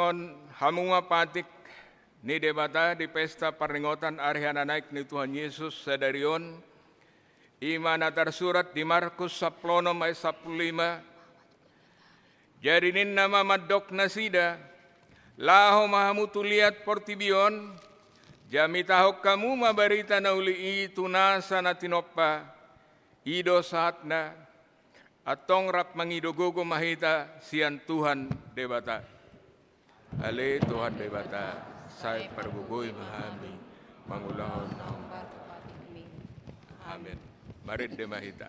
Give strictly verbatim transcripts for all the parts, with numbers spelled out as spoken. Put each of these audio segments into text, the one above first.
Hamu ma patik ni Debata di pesta parningotan ari hananaek ni Tuhan Jesus sadari on, i ma na tarsurat di Markus sampulu onom ayat sampulu lima. Jadi ninna ma mandok nasida: Laho ma hamu tu liat portibi on, jamitahon hamu ma barita na uli i tu nasa na tinompa. I do sahatna. Antong rap mangido gogo ma hita sian Tuhan Debata. Ale Tuhan Debata, sai pargogoi ma hami mangulahon na hombar tu patikmi. Amen. Marende ma hita.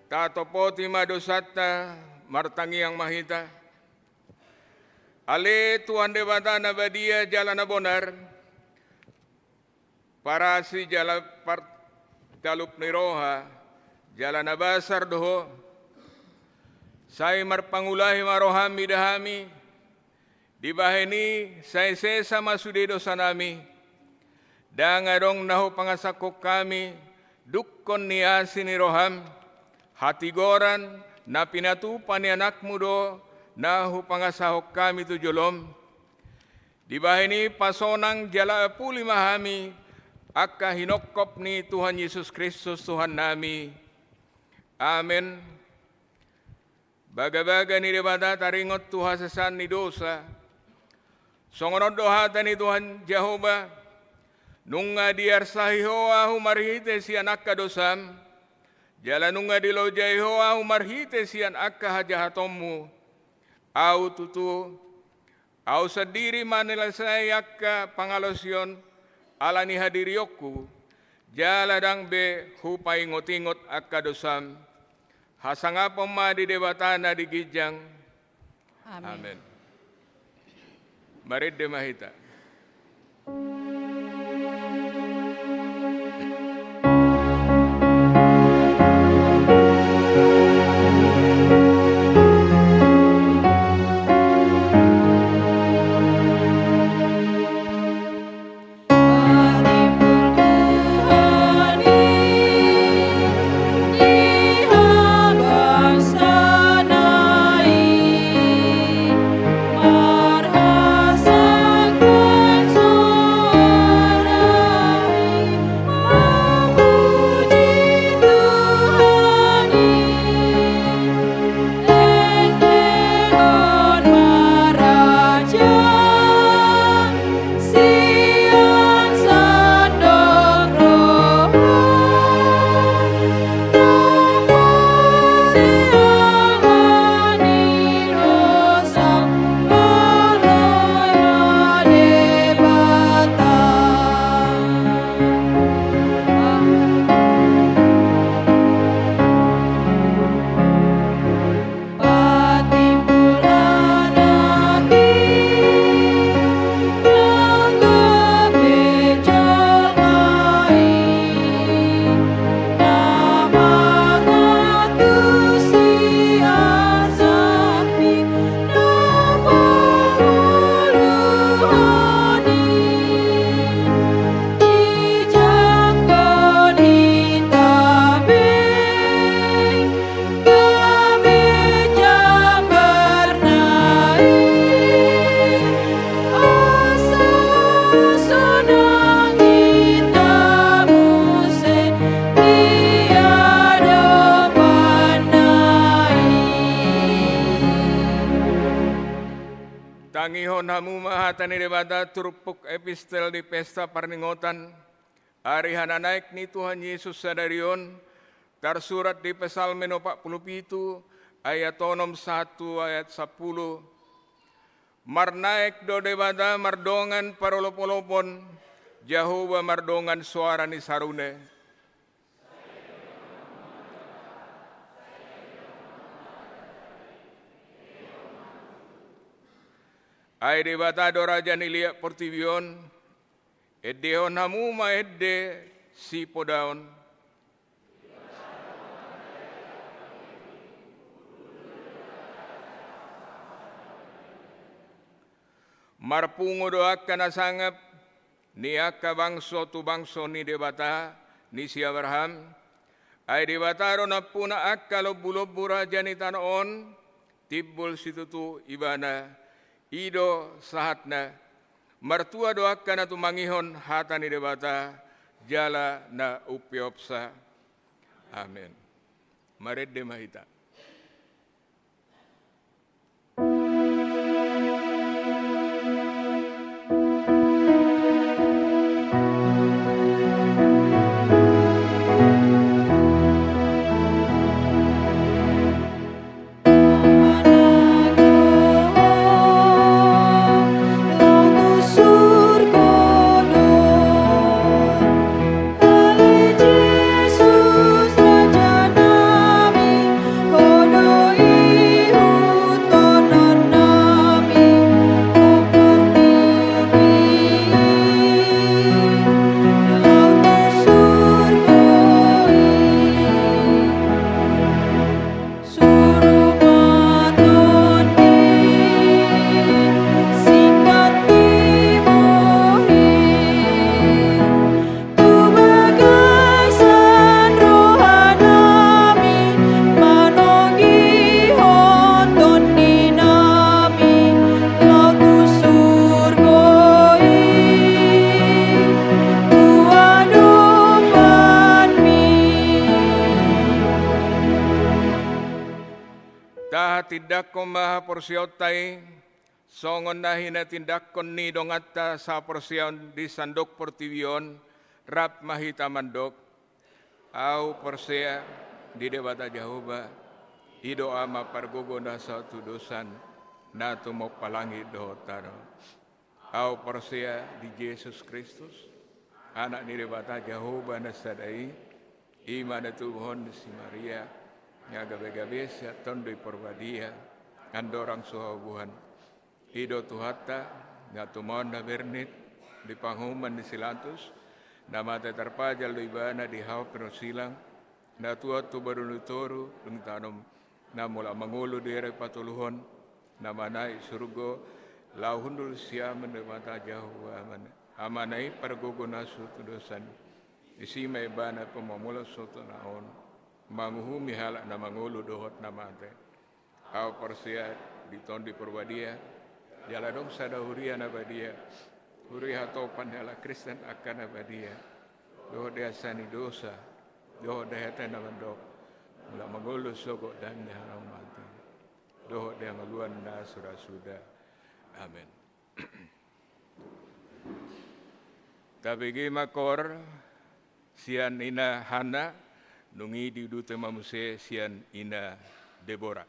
Tatopoti ma dosanta, martangiang ma hita. Ale Tuhan Debata na badia jala na bonar, parasi jala partalup ni roha, jala na basar do Ho. Sai marpangulahi ma roham mida hami, dibahen i sai sesa ma sude dosanami, ndang adong na hupangasahon hami dungkon ni asi ni roham. Hatigoran na pinatupa ni anakmu do na hupangasahon hami tu jolom. Dibahen i pasonang jala apuli ma hami angka hinongkop ni Tuhan Jesus Kristus Tuhannami. Amen. Bagabaga ni Debata taringot tu hasesaan ni dosa. Songon on do hata ni Tuhan Jahowa: Nunga diarsahi Ho ahu marhite sian angka dosam, jala nunga dilojai Ho ahu marhite sian angka hajahatonmu. Ahu tutu, ahu sandiri ma na lasai angka pangalaosion ala ni hadirionku, jala ndang be hupaingotingot angka dosam. Hasangapon ma di Debata na di ginjang. Amen. Amen. Marende ma hita. Tangihon hamu ma hata ni Debata turpuk epistel di pesta parningotan ari hananaek ni Tuhan Jesus sadari on, tarsurat di Psalmen opat pulu pitu ayat onom sahat tu ayat sampulu. Marnaek do Debata mardongan parolopolopon, Jahowa mardongan soara ni sarune. Ai Debata do raja ni liat portibi on, endehon hamu ma ende sipodaon. Marpungu do angka na sangap ni angka bangso tu bangso ni Debata ni si Abraham. Ai Debata do nampuna angka lombulombu raja ni tano on, timbul situtu Ibana, i do sahatna. Martua do angka na tumangihon hata ni Debata jala na umpeopsa. Amen. Marende ma hita. Tu bagasan rohanami manogihon tondinami, laho tu surgo i, tu adopanmi. Tahatindangkon ma haporseaonta i, songon na hinatindangkon ni donganta saporseaon di sandok portibi on, rap ma hita mandok: Ahu porsea di Debata Jahowa, i do Ama pargogo na so hatudosan, na tumompa langit dohot tano. Ahu porsea di Jesus Kristus, Anak ni Debata Jahowa na sada i, i ma na tubuhon ni si Maria, na gabegabe sian Tondi Porbadia, andorang so haubuhan. I do Tuhanta, na tumaon na bernit di panguhuman ni si Pilatus, na mate tarpajal do Ibana di hau pinarsilang, na tuat tu banua ni toru, dung tanom, na mulak mangolu di ari patoluhon, na manaek surgo, laho hundul sian Debata Jahowa Amana. Amana i pargogo na so hatudosan. Disi ma Ibana pamamula sohot na on, manguhumi halak na mangolu dohot na mate. Ahu porsea di Tondi Porbadia, jala adong sada huria na badia, huria hatopan ni halak Kristen angka na badia, dohot di hata ni dosa, dohot di hata na mandok: Mulak mangolu sogot dang di haraung mate, dohot di hangoluan na so ra suda. Amen. Tabege ma koor sian ina Hanna, nunga diuduti ma muse sian ina Debora.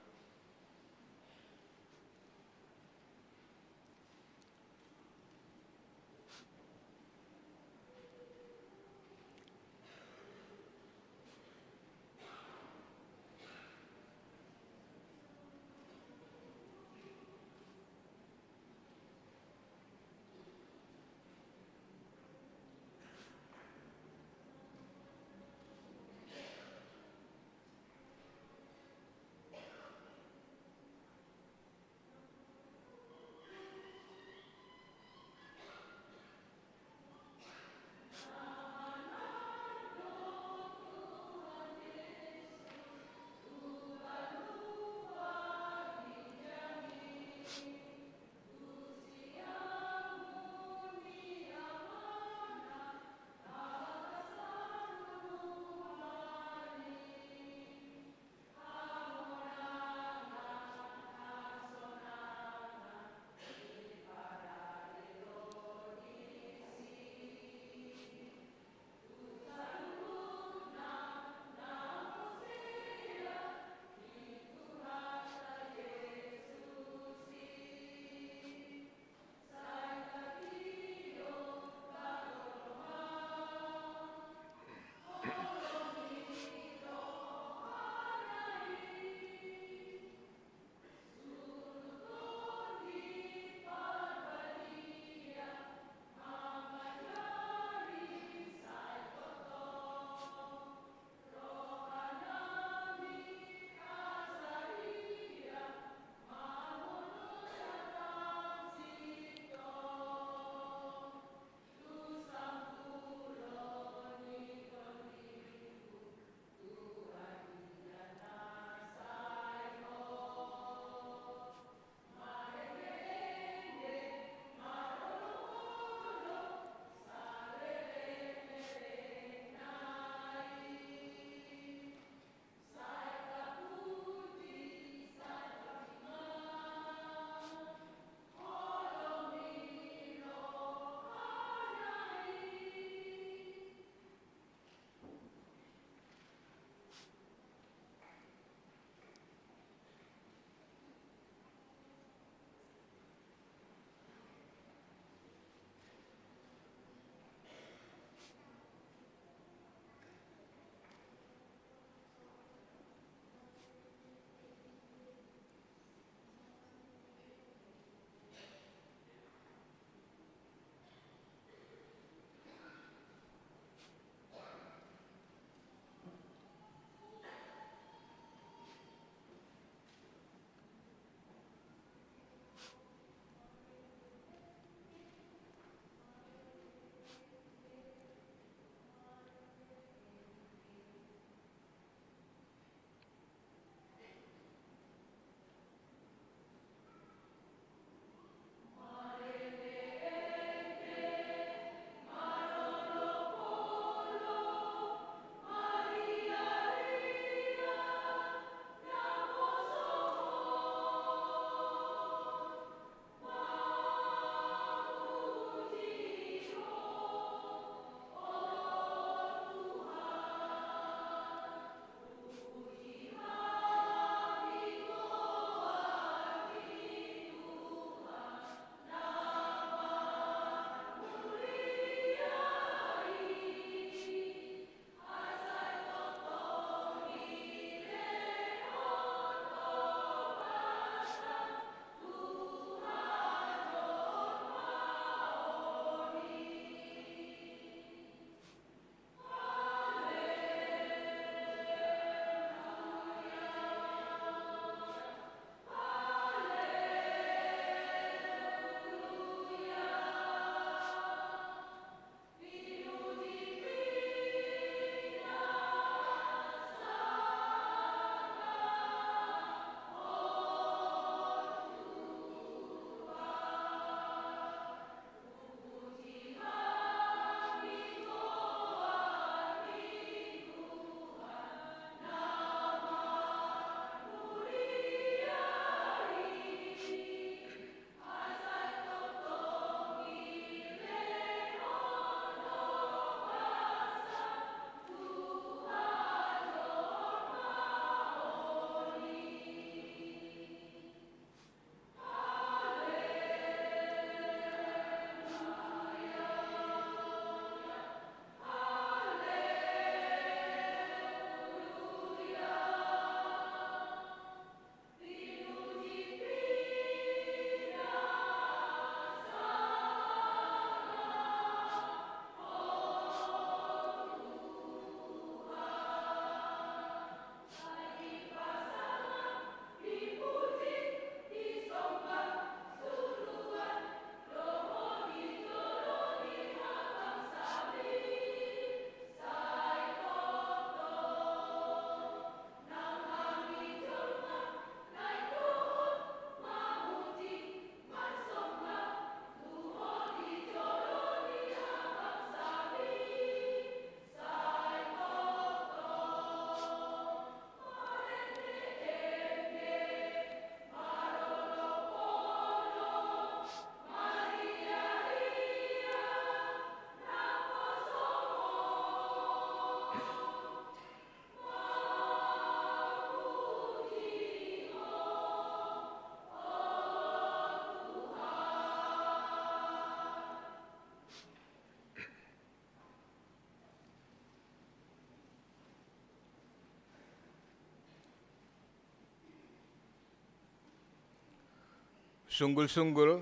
Sunggul-sunggul,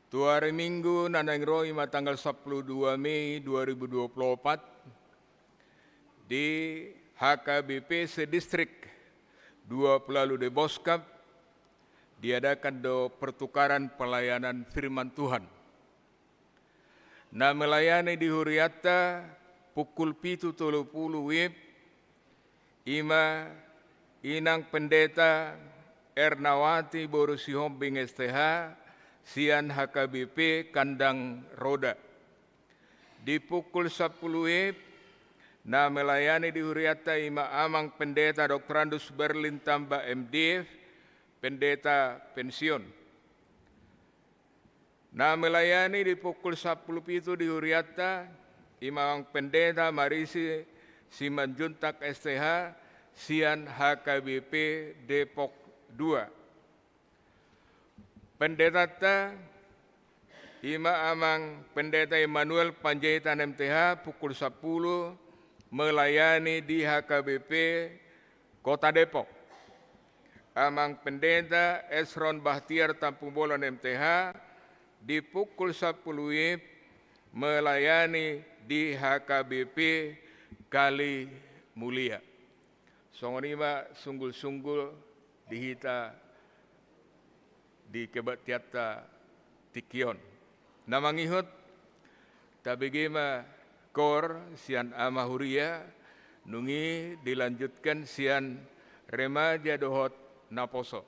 tu ari Minggu na naeng ro, i ma tanggal sampulu dua Mei dua ribu dua puluh opat, di H K B P se-Distrik dua puluh ualu Deboskap, diadakan do pertukaran pelayanan firman Tuhan. Na melayani di hurianta pukul pitu tolu pulu WIB, i ma Inang Pendeta Ernawati boru Sihombing S T H, sian H K B P Kandang Roda. Di pukul sampulu WIB, na melayani di hurianta i ma Amang Pendeta Doktorandus Berlin Tamba M Div, pendeta pensiun. Na melayani di pukul sampulu pitu di hurianta, i ma Amang Pendeta Marisi Simanjuntak S T H, sian H K B P Depok dua. Pendetanta, i ma Amang Pendeta Immanuel Panjaitan M T H, pukul sampulu, melayani di H K B P Kota Depok. Amang Pendeta Esron Bahtiar Tampubolon M T H, di pukul sampulu WIB, melayani di H K B P Kalimulia. Songon i ma sunggul-sunggul di hita di kebaktianta tingki on. Na mangihut, tabege ma koor sian ama huria, nunga dilanjutkan sian remaja dohot naposo.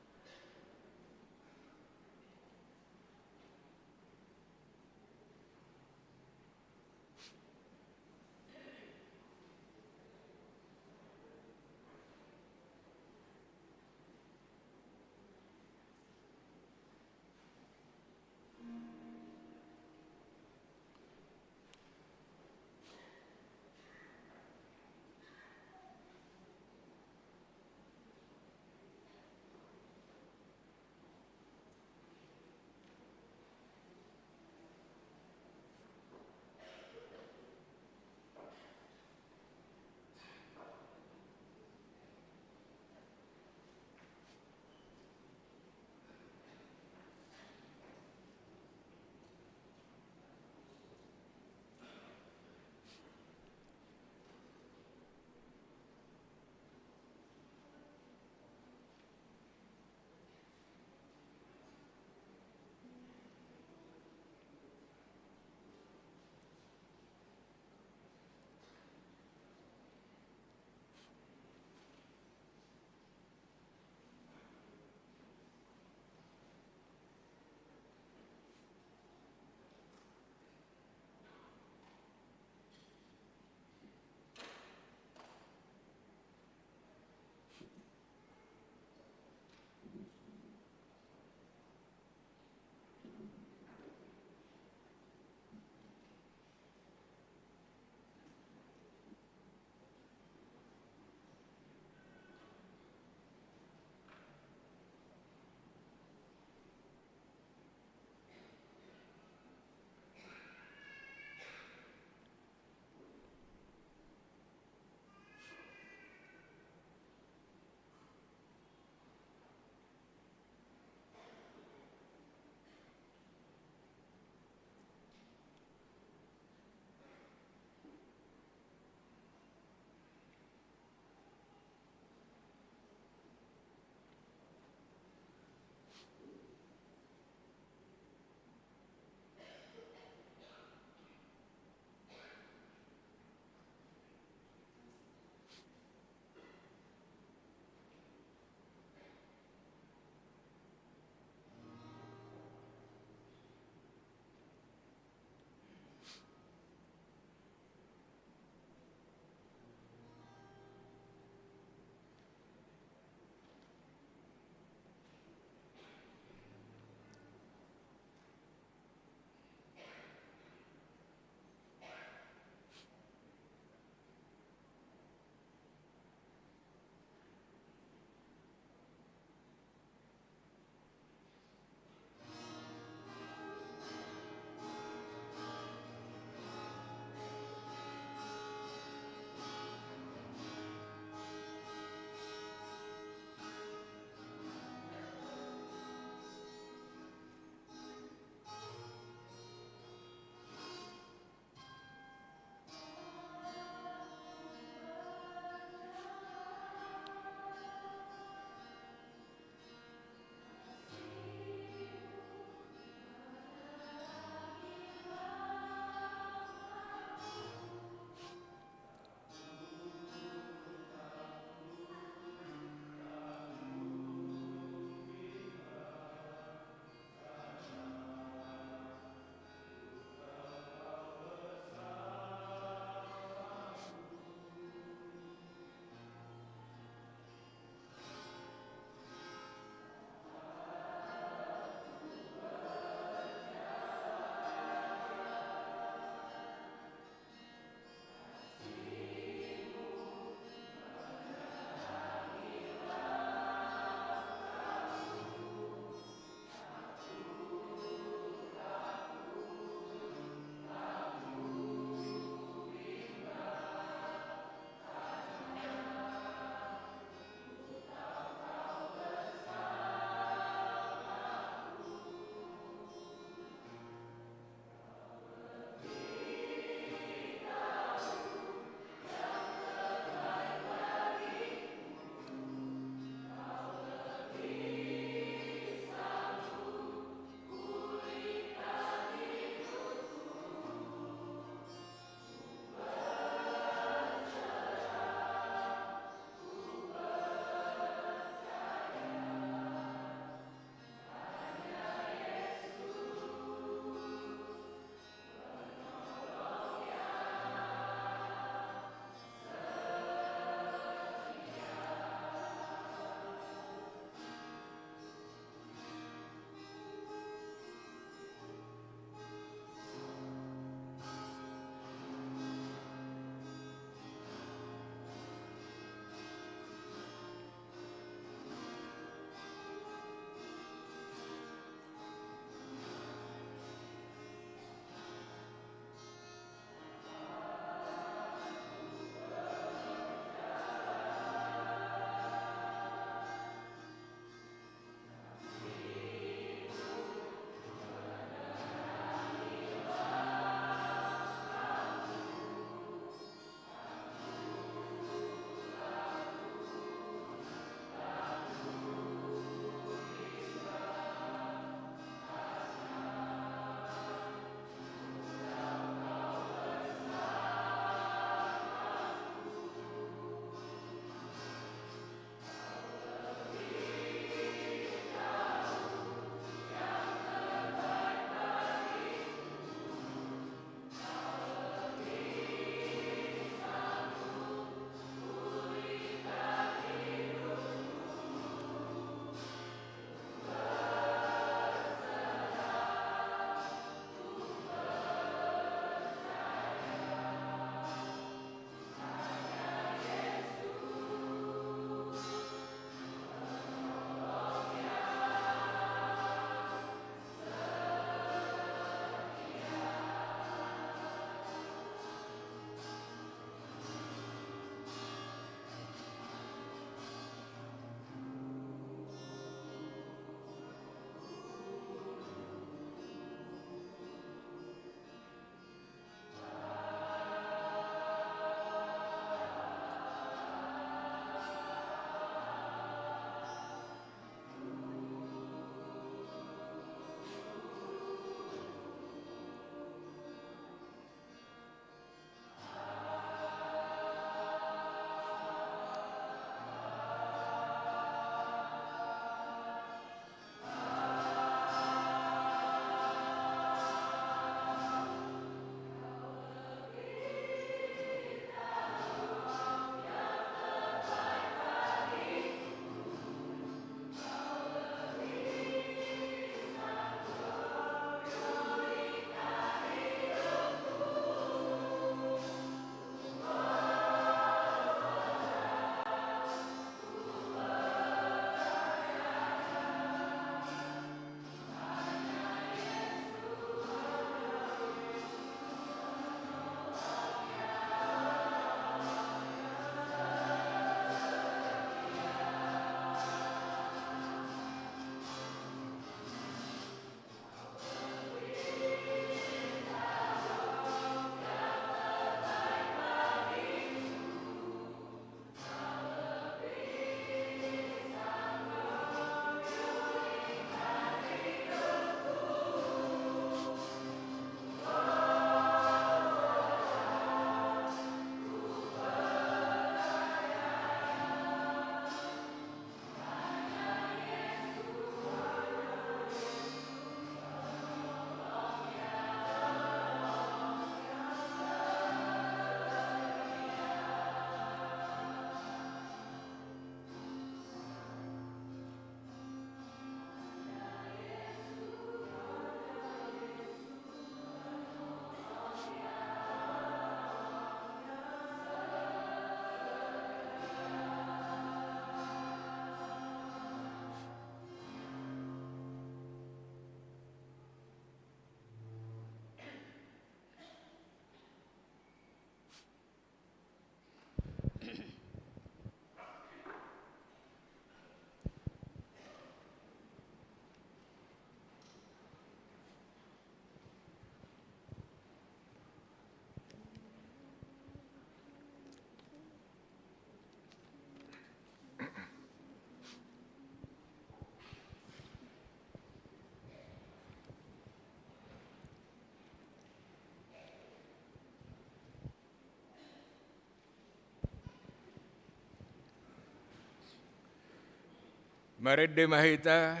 Marende ma hita,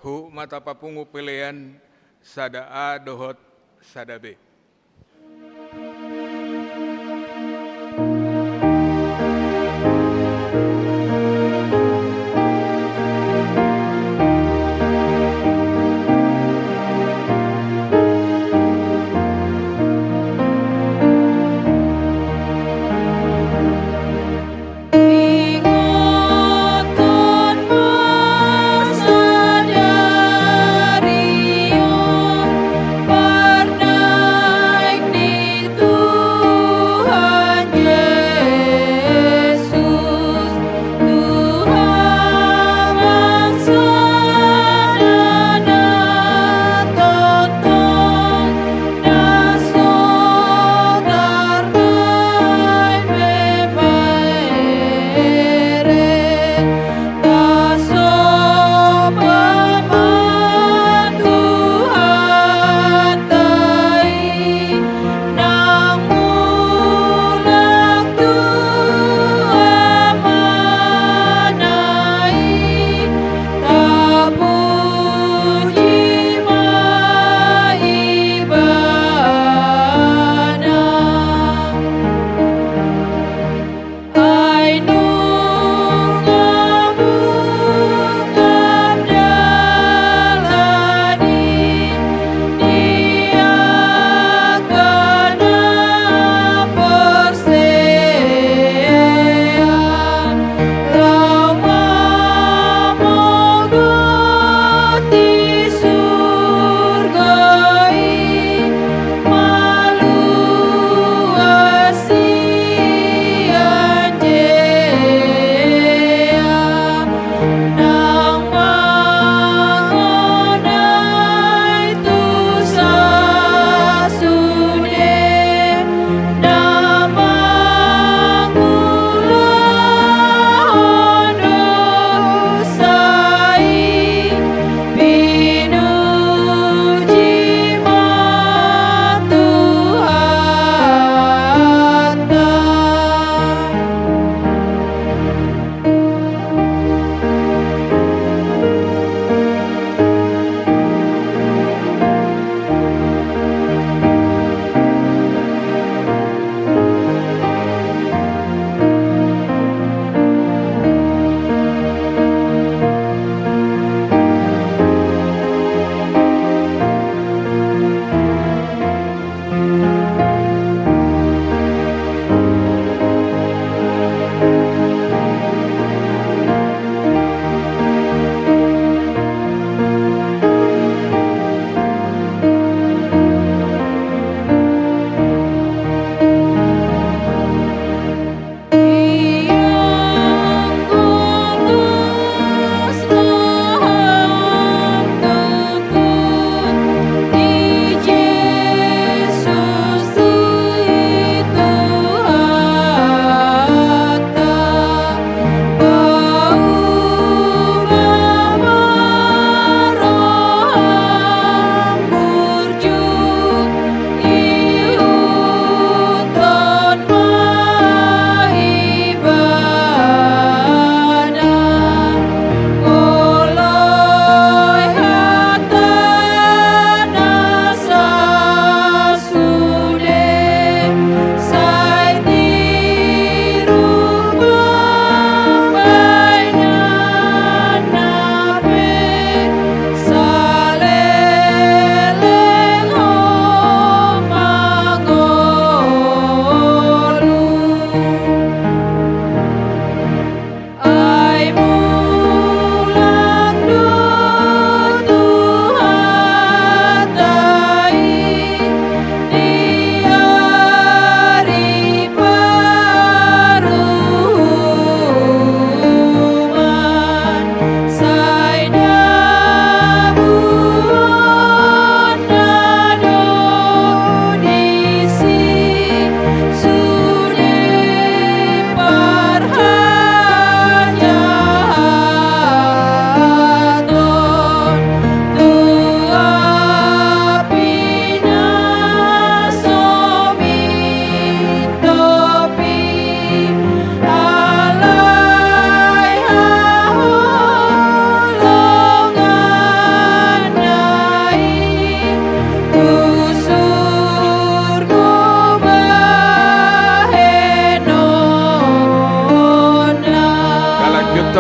huhut ma tapapungu pelean sada A dohot sada B.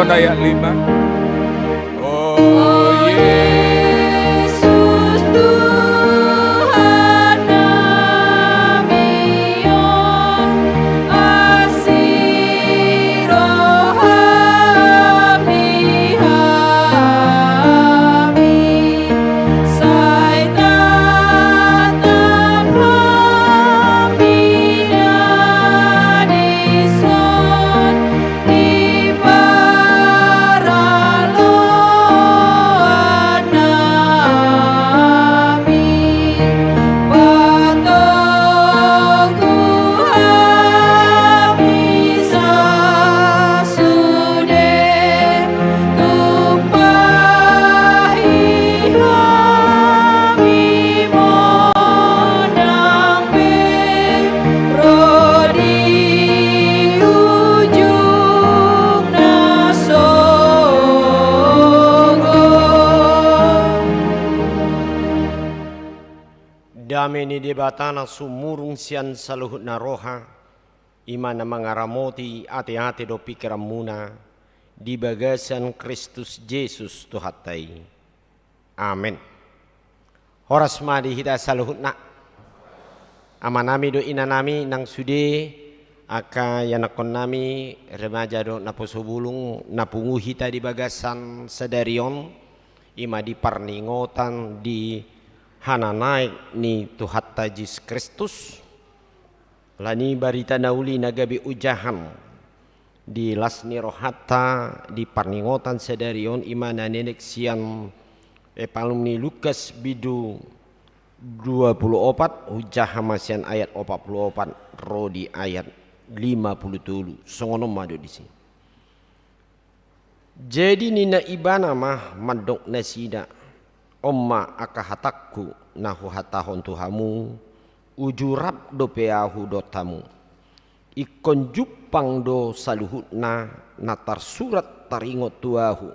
Ayat lima. O Yesus Tuhan nami on, asi roham di hami, sai tatap hami na dison di paraloan nami, patogu hami sasude, tumpahi hami monang be ro di ujung na sogot. Dame ni Debata na sumurung sian saluhutna roha, i ma na mangaramoti ateate dohot pingkiranmuna di bagasan Kristus Jesus Tuhanta i. Amen. Horas ma di hita saluhutna. Amanami dohot inanami nang sude, angka ianakkonnami, remaja dohot naposo bulung, na pungu hita di bagasan sadari on, i ma di parningotan di hananaek ni Tuhanta Jesus Kristus. Alani barita na uli na gabe ojahan di las ni rohanta di parningotan sadari on, i ma na nidok sian Epalum ni Lukas bindu dua pulu opat, hujaha ma sian ayat opat pulu opat ro di ayat lima pulu tolu. Songon on ma do disi. Jadi ninna ibana ma mandok nasida: On ma angka hatangku na huhatahon tu hamu, uju rap dope ahu dohot hamu. Ingkon jumpang do saluhutna na tarsurat taringot tu ahu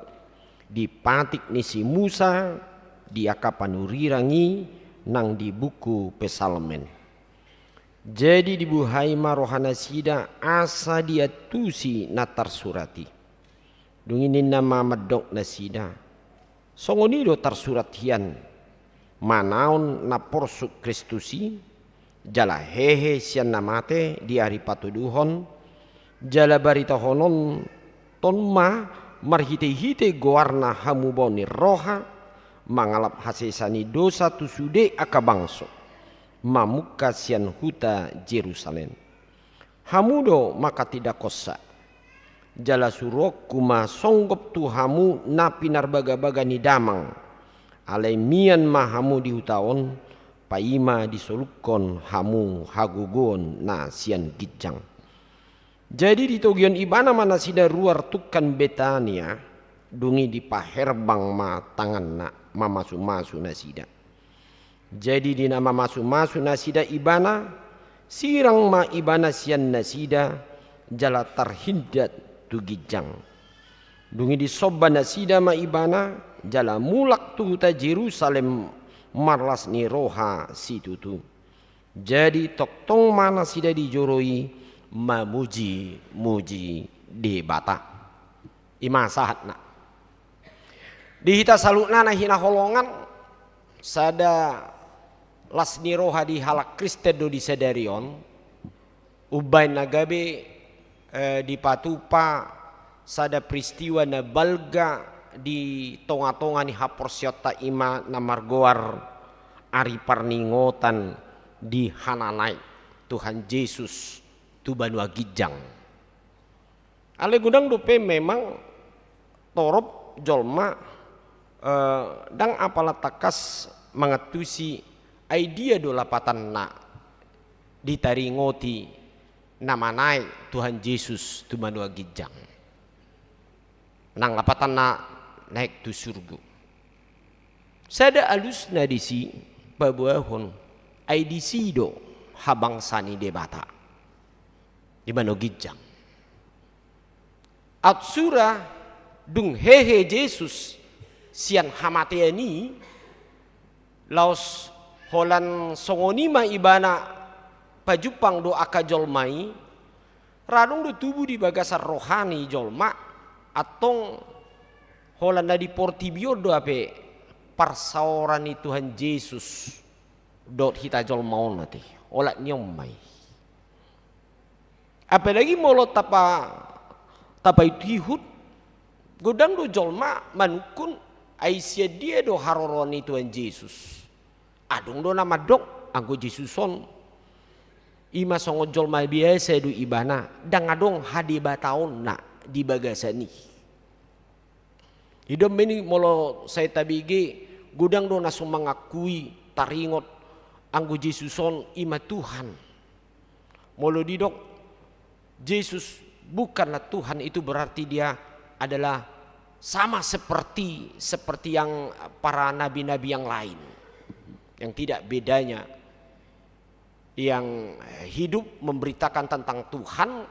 di patik ni si Musa, di angka panurirang i, nang di buku Psalmen. Jadi dibuhai ma rohanasida asa diantusi na tarsurat i. Dung i ninna ma mandok nasida: Songon i do tarsurat hian, manaon na porsuk Kristus i, jala hehe sian na mate di ari patuduhon, jala baritahononton ma marhitehite goarna hamubaon ni roha, mangalap hasesa ni dosa tu sude angka bangso, mamungka sian huta Jerusalem. Hamu do manghatindanghonsa. Jala suruonku ma songgop tu hamu na pinarbagabaga ni damang. Alai mian ma hamu di huta on, paima disolukhon hamu hagogoon na sian ginjang. Jadi ditogihon ibana ma nasida ruar tungkan Betania, dung i dipaherbang ma tanganna mamasumasu nasida. Jadi di na mamasumasu nasida ibana, sirang ma ibana sian nasida, jala tarhindat tu ginjang. Dung i disomba nasida ma ibana, jala mulak tu huta Jerusalem marlas ni roha situtu. Jadi tongtong ma nasida di joro i mamujimuji Debata. I ma sahatna. Di hita saluhutna na hinaholongan, sada las ni roha di halak Kristen do di sadari on, umbaen na gabe, eh, dipatupa sada peristiwa na balga di tongatonga ni haporseaonta, i ma na margoar ari parningotan di hananaek Tuhan Jesus tu banua ginjang. Alai godang dope memang torop jolma, eh, ndang apala tangkas mangantusi ai dia do lapatanna ditaringoti na manaek Tuhan Jesus tu banua ginjang. Nang lapatanna naek tu surgo. Sada alusna disi paboahon, ai disi do habangsa ni Debata. Di banua ginjang. Aut sura dung hehe Jesus sian hamatean i, laos holan songon i ma ibana pajumpang do angka jolma i, ra adong do tubu di bagasan roha ni jolma, Antong holan na di portibi on do hape parsaoran ni Tuhan Jesus dohot hita jolma on ate, olat ni on ma i. Apalagi molo tapa, tapaihutihut, godang do jolma manungkun, ai sian dia do haroroan ni Tuhan Jesus. Adong do na mandok, anggo Jesus on, i ma songon jolma biasa do ibana, ndang adong hadebataonna di bagasan i. I do umbahen i molo sai tabege, godang do na so mangakui, taringot, anggo Jesus on i ma Tuhan. Molo didok Jesus bukanlah Tuhan, itu berarti dia adalah sama seperti, seperti yang para nabi-nabi yang lain, yang tidak bedanya, yang hidup memberitakan tentang Tuhan,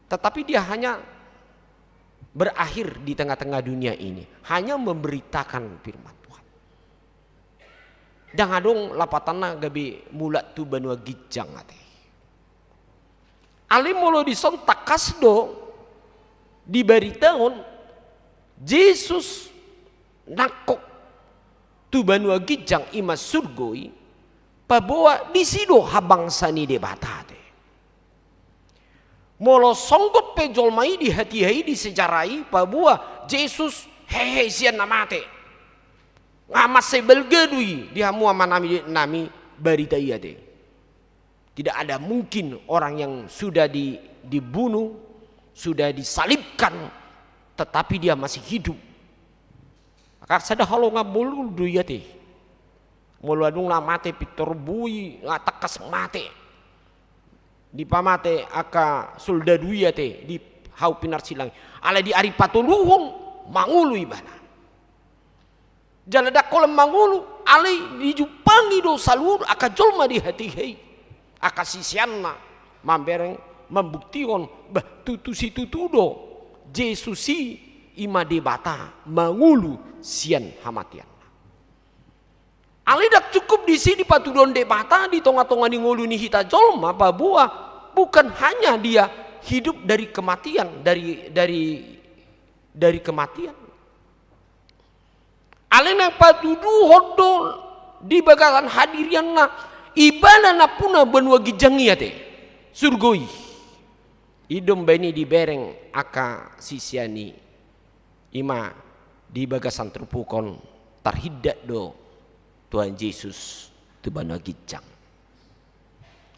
tetapi dia hanya berakhir di tengah-tengah dunia ini, hanya memberitakan firman Tuhan. Ndang adong lapatanna gabe mulak tu banua ginjang ate. Alai molo dison tangkas do dibaritahon Jesus nangkok tu banua ginjang i ma surgo i, paboa disi do habangsa ni Debata ate. Molo songgot pe jolma i di hatiha i, di sejarah i, paboa Jesus hehe sian na mate, nga mansai balga do i di hamu amanami, nami, barita i ate. Tidak ada mungkin orang yang sudah di, dibunuh, sudah disalibkan, tetapi dia masih hidup. Maka sada halongan molo do i ate. Molo adong na mate pintor boi, nga tangkas mate. Dipamate angka soldadu i ate, di hau pinarsilang. Alai di ari patoluhon mangolu ibana. Jala ndang holan mangolu, alai dijumpangi do saluhut angka jolma di hatiha i. Angka siseanna mambereng, mambuktihon, bah, tutu situtu do Jesus i, i ma Debata mangolu sian hamateanna. Alai ndang cukup disi dipatuduhon Debata di tongatonga ni ngolu ni hita jolma, paboa bukan hanya dia hidup dari kematian, dari, dari, dari kematian. Alai na patuduhon do di bagasan hadirianna, ibana nampuna banua ginjang i ate, surgo i. I do umbahen i dibereng angka sisean i, i ma di bagasan turpuk on tarhindat do Tuhan Jesus tu banua ginjang.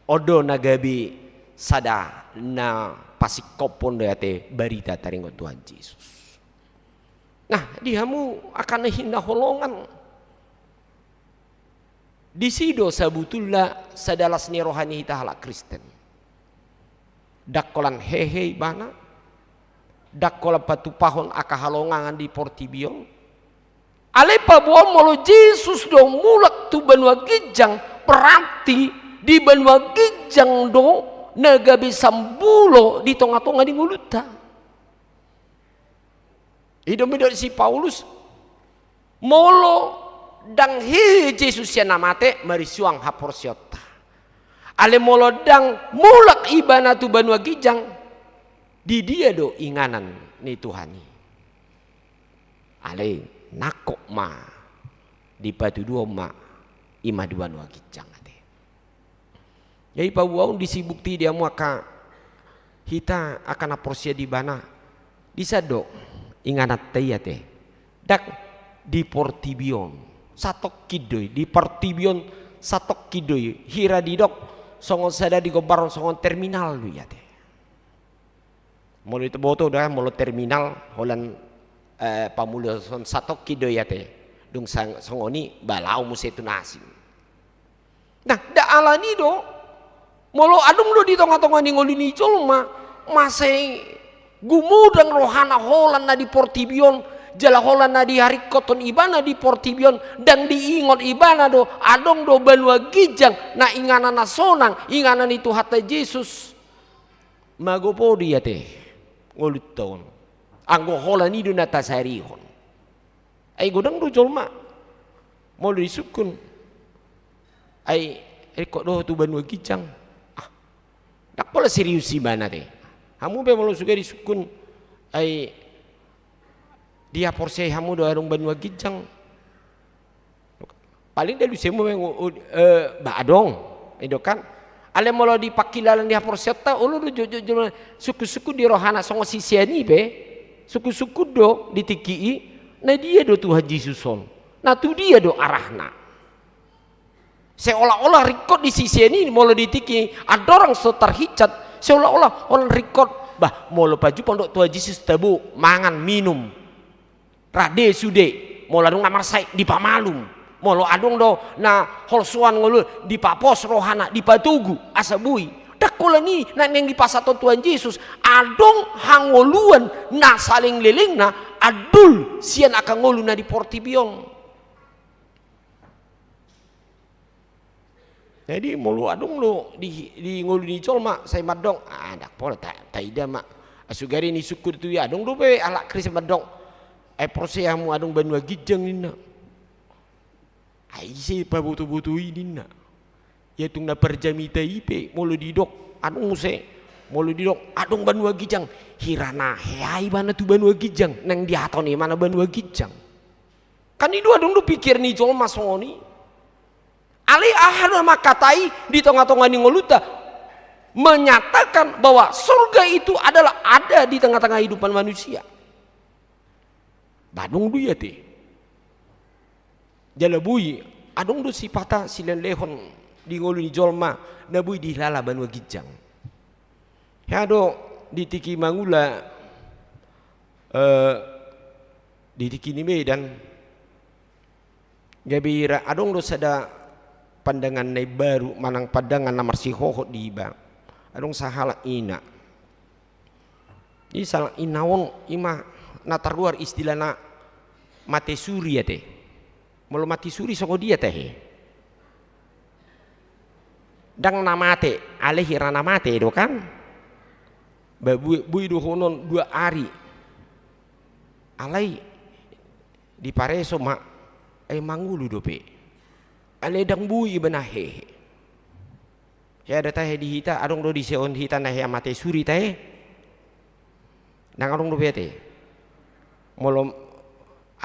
On do na gabe sada na pasingkophon do i ate barita taringot Tuhan Jesus. Nah, di hamu angka na hinaholongan, disi do sabutulna sada las ni roha ni hita halak Kristen. Ndang holan hehe ibana, ndang holan patupahon angka halongangan di portibi on. Alai paboa molo Jesus do mulak tu banua ginjang, berarti di banua ginjang do na gabe sambulo di tongatonga ni ngolunta. I do umbahen didok si Paulus, molo ndang hehe Jesus sian na mate, marisuang haporseaonta. Alai molo ndang mulak ibana tu banua ginjang, di dia do inganan ni Tuhan i? Alai nangkok ma, dipatuduhon ma, i ma di banua ginjang ate. Jadi paboa on disi bukti di hamu angka hita angka na porsea di ibana, dison do ingananta i ate. Ndang di portibi on satongkin do i, di portibi on satongkin do i, hira didok songon sada digombarhon songon terminal do i ate. Molo diboto da, molo terminal holan, eh, pamuloson satongkin do i ate. Dung sang-, songon i ba laho muse tu na asing. Nah, ndang alani do, molo adong do di tongatonga ni ngolu ni jolma, mansai gumodang rohana holan na di portibi on, jala holan na diharingkothon ibana di portibi on, ndang diingot ibana do, adong do banua ginjang, na inganan na sonang, inganan ni Tuhanta Jesus. Magopo do i ate ngolunta on, anggo holan i do na tasarihon. Ai godang do jolma, molo disungkun, ai ringkot do ho tu banua ginjang. Ah, ndang pola serius ibana ate. Hamu pe molo sude disungkun, ai Dihaporseai hamu do adong banua ginjang? Paling dalu semu memang, eh, ba adong, ido kan. Alai molo di pangkilalaan di haporseaonta, olo do jo, jo, jo, sungkun-sungkun di rohana songon sisean i pe, sungkun-sungkun do di tingki i, na dia do Tuhan Jesus on, na tu dia do arahna. Seolah-olah ringkot di sisean i, molo di tingki andorang so tarhincat, seolah-olah holan ringkot, bah, molo pajumpang dohot Tuhan Jesus tabo, mangan, minum, rade sude, molo adong na marsahit dipamalum, molo adong do na holsoan ngolu, dipapos rohana, dipatogu, asa boi. Ndang holan i, na naeng dipasahat Tuhan Jesus, adong hangoluan na saleleng-lelengna andul sian angka ngolu na di portibi on. Jadi molo adong do di, di ngolu ni jolma sai mandok, ah, ndang pola ta, taida ma. Asugari ni sungkun tu i adong dope halak Kristen mandok, ai porsea hamu adong banua ginjang ninna. Ai ise paboto-boto i ninna. Ia tung na parjamita i pe molo didok, adong muse, molo didok adong banua ginjang, hira na hea ibana tu banua ginjang, naeng dihatahon ibana banua ginjang. Kan i do adong do pikiran ni jolma songon i. Alai aha do mangkatai di tonga-tonga ni ngolunta menyatakan bahwa surga itu adalah ada di tengah-tengah kehidupan manusia? Ba adong do i ate. Jala boi adong do sipata silehon-lehon di ngolu ni jolma na boi dihilala banua ginjang. Hea do di tingki mangula, eh, di tingki ni Medan, gabe ira adong do sada pandangan na imbaru manang pandangan na marsihohot di iba. Adong sahalak ina. Jadi sahalak ina on ima na tarluar istilahna mate suri ate. Molo mate suri songon dia tahe? Ndang na mate, alai hira na mate do kan. Ba boi, boi dohonon dua ari. Alai dipareso ma, ai mangolu dope. Alai ndang boi ibana hehe. Hea do tahe di hita, adong do diseon hita na hea mate suri tahe? Ndang adong dope ate. Molo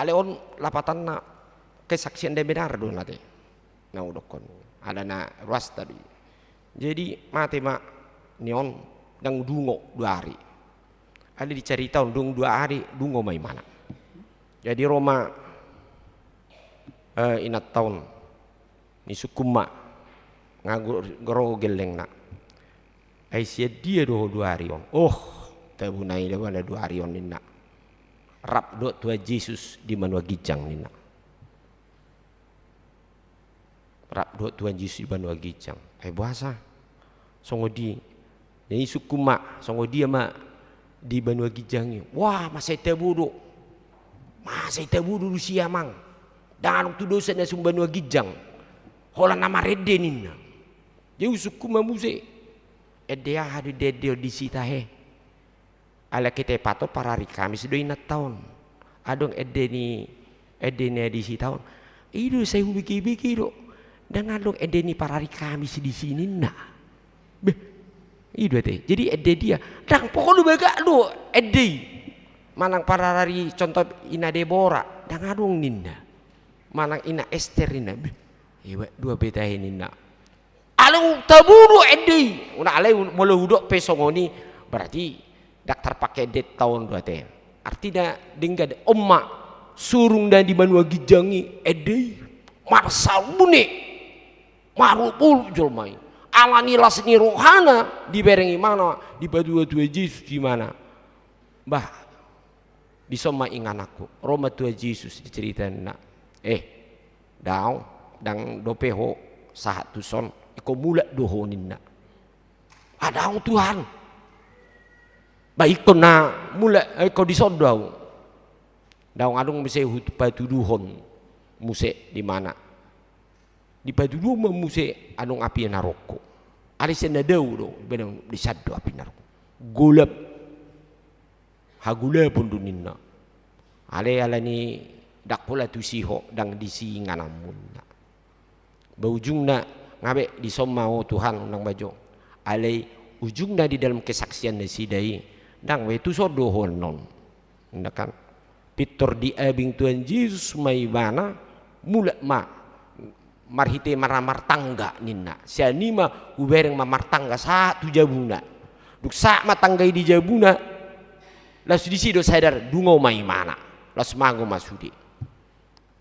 alai on lapatanna kesaksian dan benar do na ate. Na hudokkon. Ada na ruas tadi. Jadi mate ma ni on, ndang dungo dua ari. Alai dicaritaon dung dua ari, dungo ma imana. Jadi ro ma, eh, inanta on. Ni sungkun ma, nga ro gellengna. Ai sian dia do ho dua ari on? Oh, tabuna i do bana dua ari on ninna. Rap dohot Tuhan Jesus di banua ginjang ninna. Rap dohot Tuhan Jesus di banua ginjang. Ai boasa? Songon dia? Jadi sungkun ma, songon dia ma di banua ginjang i? Wah, mansai tabo do. Mansai tabo do disi amang. Ndang adong tu dosa na sian banua ginjang. Holan na marende ninna. Jadi husungkun ma muse. Ende aha do diende on disi tahe? Alai ketepaton parari Kamis do inanta on. Adong ende ni, ende ni disi taon. I do sai hubege-bege do. Ndang adong ende ni parari Kamis disi ninna. Beh, i do ate. Jadi ende dia? Ndang, pokok do bagak do ende i. Manang parari contoh ina Debora, ndang adong ninna. Manang ina Ester ninna. Beh, iba dua pe tahe ninna. Alai tabo do ende i. Unang alai molo hudok pe songon i, berarti ndang tarpake ende taon do ate. Artina denggan on ma, surung na di banua ginjang i ende i. Marsabune, marolopolop jolma i. Alani las ni rohana dibereng imana, dipatua Tuhan Jesus imana. Bah, dison ma ingananku, ro ma Tuhan Jesus, diceritaonna. Eh, daong, ndang dope ho sahat tuson, ingkon mulak do ho ninna. Ah, daong Tuhan. Bah, ingkon na mulak, eh, ingkon dison do ahu. Daong, adong muse hupatuduhon muse di mana. Dipatuduhon ma muse adong api naroko. Alai sian na dao do, ibaen disan do api naroko. Golap. Hagolapon do ninna. Alai alani ndang pola tusi ho, ndang disi ingananmu ninna. Ba ujungna, nga be dison ma ho Tuhan, unang bajo. Alai ujungna di dalam kesaksian nasida i, ndang be tuson do ho annon. Ninna kan. Pintor diabing Tuhan Jesus ma ibana, mulak ma marhite maramartangga ninna. Sian i ma hubereng ma martangga sahat tu jabuna. Dung sahat ma tangga i di jabuna, laos disi do sadar, dungo ma imana. Laos mago ma sude.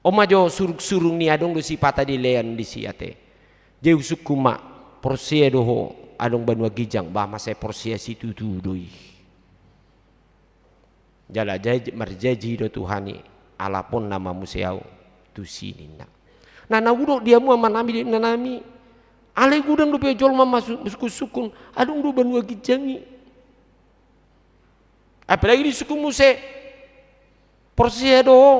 On ma jo surungsurung ni adong do sipata dilean disi ate. Jadi husungkun ma, porsea do ho adong banua ginjang? Bah, masa porsea, situtu do i. Jala marjanji do Tuhan i, alaponna ma muse ahu tusi ninna. Nah, na hudok di hamu amanami dohot inanami, alai godang dope jolma masuk sungkunsungkun, adong do banua ginjang i. Apalagi disungkun muse, porsea do ho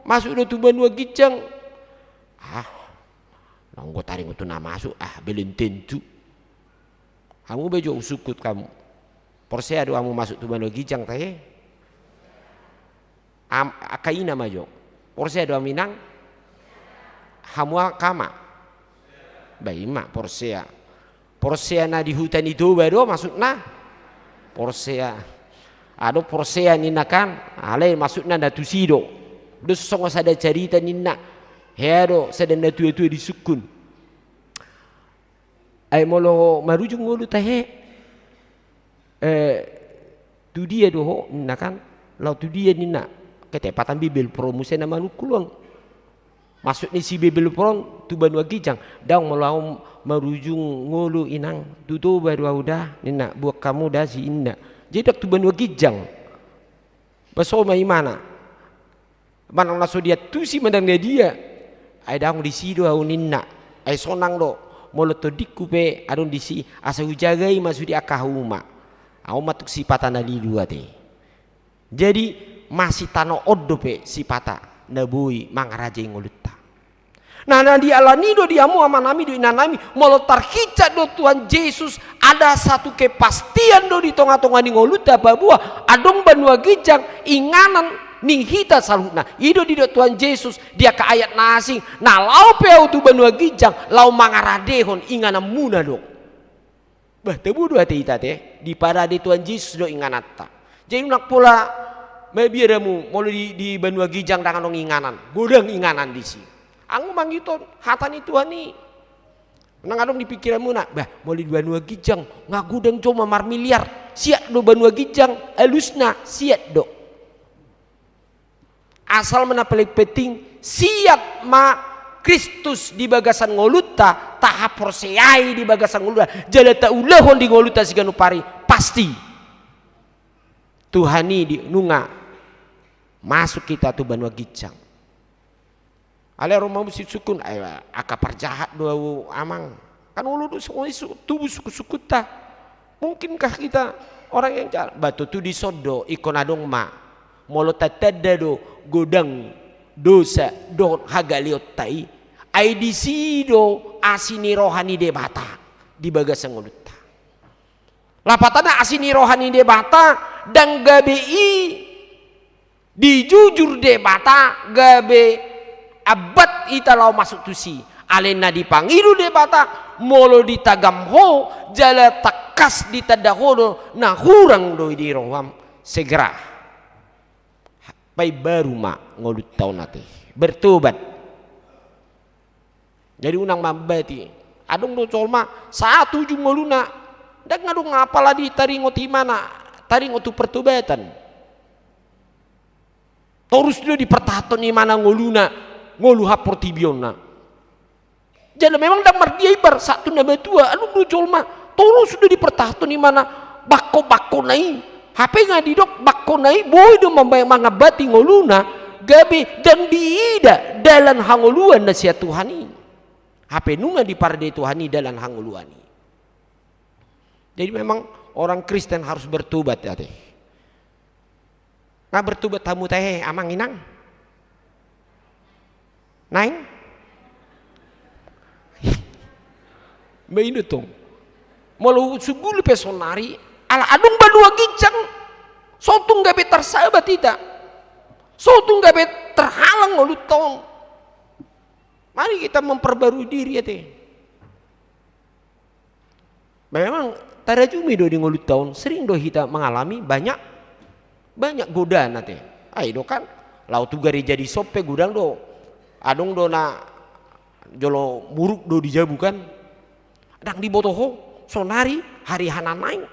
masuk do tu banua ginjang? Ah, nanggo taringot tu na masuk, ah, belum tentu. Hamu be jo husungkun hamu. Porsea do hamu masuk tu banua ginjang tahe? Angka ina ma jo. Porsea do hamu inang? Hamu angka ama? Bah, ima porsea. Porsea na di huta ni Toba do maksudna? Porsea. Adong porsea ninna kan, alai maksudna na tusi do. Dos songon sada carita ninna. Hea do sada natuatua disungkun. Ai molo marujung ngolu tahe, eh, tu dia do ho ninna kan? Laho tu dia ninna? Ketepatan Bibelvrouw muse na manungkun on. Maksud ni si Bibelvrouw on tu banua ginjang. Daong, molo ahu marujung ngolu inang, tu Toba do ahu da ninna, buat hamu da si inna. Jadi ndang tu banua ginjang. Bah, so ma imana. Manang na so diantusi manang na dia, ai daong disi do ahu ninna. Ai sonang do, molo tondingku pe adong disi, asa hujagai ma sude angka hauma. Ahu ma tung sipata na lilu ate. Jadi masitanohon dope sipata na boi mangarajai ngolunta. Nah, na dialani do di hamu amanami dohot inanami, molo tarhinsa do Tuhan Jesus, ada satu kepastian do di tongatonga ni ngolunta, paboa adong banua ginjang, inganan ni hita saluhutna. I do didok Tuhan Jesus di angka ayat na asing, na laho pe ahu tu banua ginjang, laho mangaradehon ingananmuna do. Bah, tabo do ate hita ate, diparade Tuhan Jesus do ingananta. Jadi unang pola mabiar hamu, molo di, di banua ginjang ndang adong inganan, godang inganan disi. Anggo mangihuthon hata ni Tuhan i. Nang adong di pikiranmuna, bah, molo di banua ginjang nga godang jolma marmiliar, siat do banua ginjang, alusna siat do. Asal ma na paling penting, siat ma Kristus di bagasan ngolunta, tahaporseai di bagasan ngolunta, jala taulahon di ngolunta siganup ari, pasti Tuhan i di nunga masuk hita tu banua ginjang. Alai ro ma muse sungkun, ai angka parjahat do ahu amang. Kan olo do songon i tubu sungkunsungkunta. Mungkinkah kita orang yang jahat? Bah, tontu dison do, ingkon adong ma. Molo tatanda do godang dosa dohot hagaleonta i, ai disi do asi ni roha ni Debata di bagasan ngolunta. Lapatanna asi ni roha ni Debata ndang gabe i dijujur Debata gabe ambat hita laho masuk tusi. Alai na dipangido Debata, molo ditagam ho jala tangkas ditanda ho do na hurang do i di roham, segera paimbaru ma ngolunta on ate. Bertobat. Jadi unang mambati. Adong do jolma sahat tu ujung ngoluna, ndang adong apala ditaringot imana, taringot tu pertobatan. Torus do dipertahathon imana ngoluna, ngolu haportibionna. Jala memang ndang mardia imbar sahat tu na matua, adong do jolma torus do dipertahathon imana bangkobangkona i. Hape nga didok bangkona i boi do mambaen mangambati ngoluna, gabe ndang diida dalan hangoluan na sian Tuhan i. Hape nunga diparade Tuhan i dalan hangoluan i. Jadi memang orang Kristen harus bertobat, ya, teh. Nga bertobat hamu tahe, amang inang? Naeng? Ba i do tong. Molo sungguli pe sonari, ala adong banua ginjang, so tung gabe tarsabat hita. So tung gabe terhalang ngolunta on. Mari kita memperbarui diri, ya, teh. Memang tarajumi do di ngolunta on, sering do hita mengalami banyak, banyak godaan, ate. Ai do kan, Laho tu gareja dison pe godang do. Adong do na jolo muruk do di jabu kan. Ndang diboto ho, sonari hari hananaeng.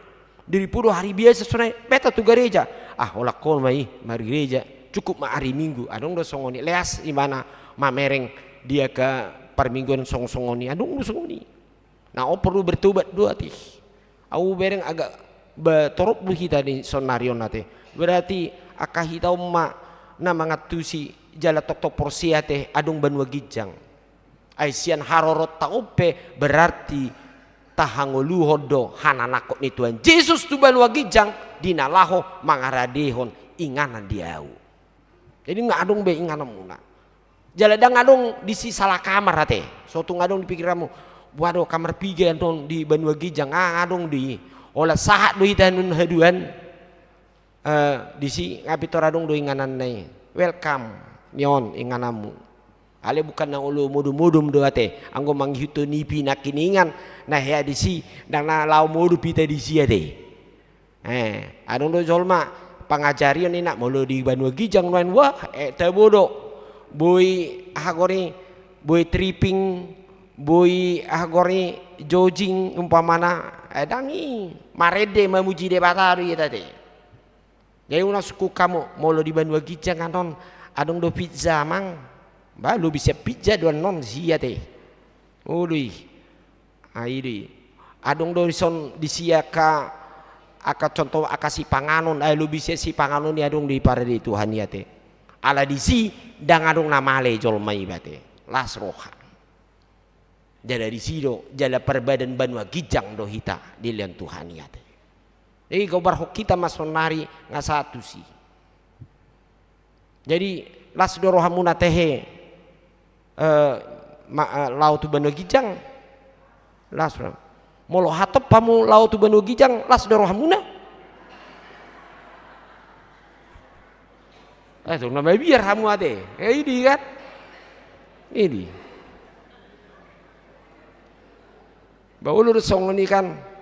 Diripu do hari biasa sonari, beta tu gareja. Ah, holan ho ma i, margareja. Cukup ma hari Minggu. Adong do songon i, leas ibana mamereng di angka parmingguan songon-songon i. Adong do songon i. Na on porlu bertobat do ate. Au bereng agak ba torop do hita di sonari on ate. Berarti angka hita on ma na mangantusi jala tongtong porsea ate adong banua ginjang. Ai sian haroronta on pe berarti tahangoluhon do hananangkon ni Tuhan Jesus tu banua ginjang di na laho mangaradehon inganan di ahu. Jadi nga adong be ingananmuna. Jala ndang adong disi salah kamar ate. Sotung adong di pikiranmu, boha do kamar piga annon di banua ginjang, nga adong do i. Holan sahat do hita annon haduan. Eh, disi nga pintor adong do ingananna i. Welcome, ni on ingananmu. Alai bukan na olo modom-modom do ate. Anggo mangihuthon i pinangkiningan na hea disi, ndang na laho modom hita disi ate. Eh, adong do jolma pangajarion ninna molo di banua ginjang nuaeng, wah, eh, tabo do. Boi aha gori, boi tripping, boi aha gori, jogging umpamana, eh, ndang i, marende mamuji Debata do ia ate. Jadi unang sungkun hamu molo di banua ginjang annon adong do pizza amang. Ba lobi sian pizza do annon disi ate. Olo i. Ai do i. Adong do dison disi angka, angka contoh angka sipanganon, ai lobi sian sipanganon i adong do i parade Tuhan i ate. Ala disi ndang adong na male jolma i ba ate. Las roha. Jala disi do, jala parbadan banua ginjang do hita dilehon Tuhan i ate. Jadi gobarhon hita ma sonari nga sahat tusi. Jadi las do rohamuna tehe, eh, ma, eh, laho tu banua ginjang. Las do. Molo hatop hamu laho tu banua ginjang, las do rohamuna. Eh, tu na mabiar hamu ate. Eh, idi kan? Idi. Ba olo do songon i kan.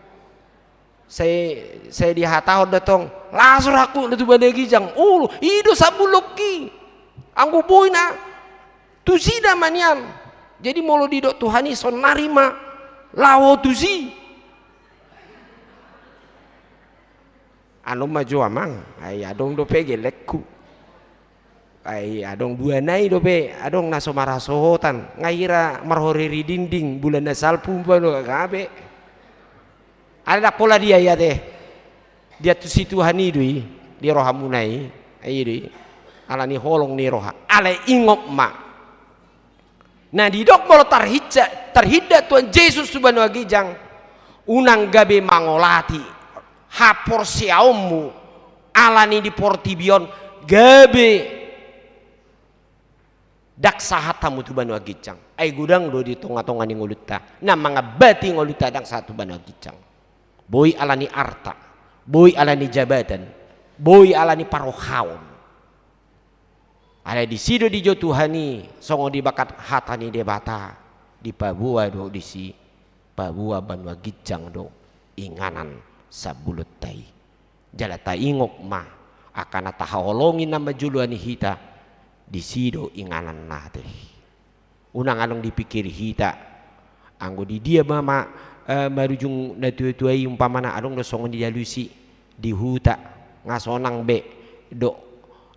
Sai, sai dihatahon do tong, las rohangku tu banua ginjang. Olo, i do sabulokki. Anggo boi na tusi nama nian. Jadi molo didok Tuhan i sonari ma laho tusi. Annon ma jo amang, ai adong dope gellengku. Ai adong dua nai dope, adong na so marhasohotan, nga hira marhore ri dinding, bulan na salpu umpama do gabe. Alai ndang pola dia i ate. Diantusi Tuhan i do i, di rohamuna i, ai i do i. Alani holong ni roha. Alai ingot ma. Na didok molo tarhitsa-, tarhinda Tuhan Jesus tu banua ginjang, unang gabe mangolati haporseaonmu, alani di portibi on gabe ndang sahat hamu tu banua ginjang. Ai godang do di tongatonga ni ngolunta na mangambati ngolunta ndang sahat tu banua ginjang. Boi alani arta, boi alani jabatan, boi alani parrohaon. Alai disi do dijou Tuhan i, songon dibahen hata ni Debata, dipaboa do disi, paboa banua ginjang do inganan sabulonta i. Jala taingot ma, angka na tahaholongi na manjoloani hita, disi do ingananna ate. Unang adong dipikiri hita. Anggo di dia ma, ma, eh, marujung natuatua i umpamana adong do songon i dialusi di huta, nga sonang be do,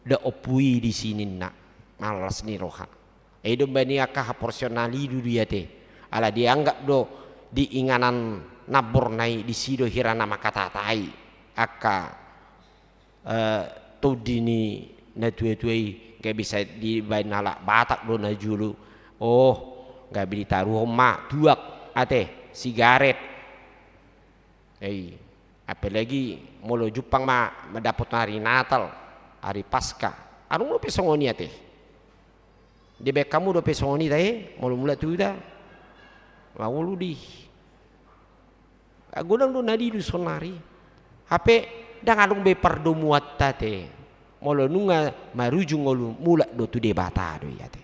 do ompu i disi ninna, malas ni roha. I do umbahen i angka haporseaon na lilu do i ate. Ala dianggap do di inganan namborna i disi do hira na mangkatatai angka eh, tondi ni natuatua i, gabe sai dibahen halak Batak do na jolo. Oh, gabe ditaruhon ma tuak ate, sigaret. Eh, apalagi molo jumpang ma mandapothon hari Natal, hari Paskah. Adong dope songon i ate. Dibahen hamu dope songon i tahe, molo mulak tu huta. Mangolu di. Godang do na lilu sonari. Hape ndang adong be pardomuanta ate. Molo nunga marujung ngolu mulak do tu Debata do i ate.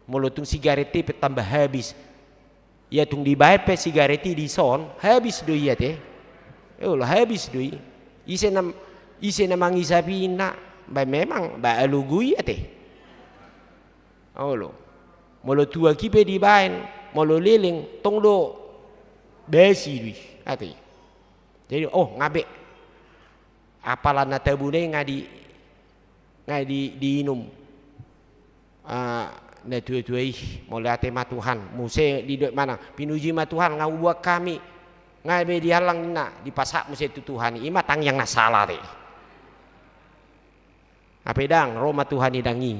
Molo tung sigaret i pe tamba habis. Ia tung dibahen pe sigaret i dison, habis do i ate. Eh, olo habis do i. Ise na, ise na mangisapina. Ba memang ba alogo i ate. Olo. Molo tuak i pe dibaen, molo leleng tong do basi do i ate. Jadi, oh, nga be. Apala na tabuna i nga di, nga di, diinum. Ah, na tua-tua i, mauliate ma Tuhan, muse didok manang, pinuji ma Tuhan, nga hubuat hami, nga be diallang ninna, dipasahat muse tu Tuhan i, i ma tangiang na sala ate. Hape ndang, ro ma Tuhan i ndang i.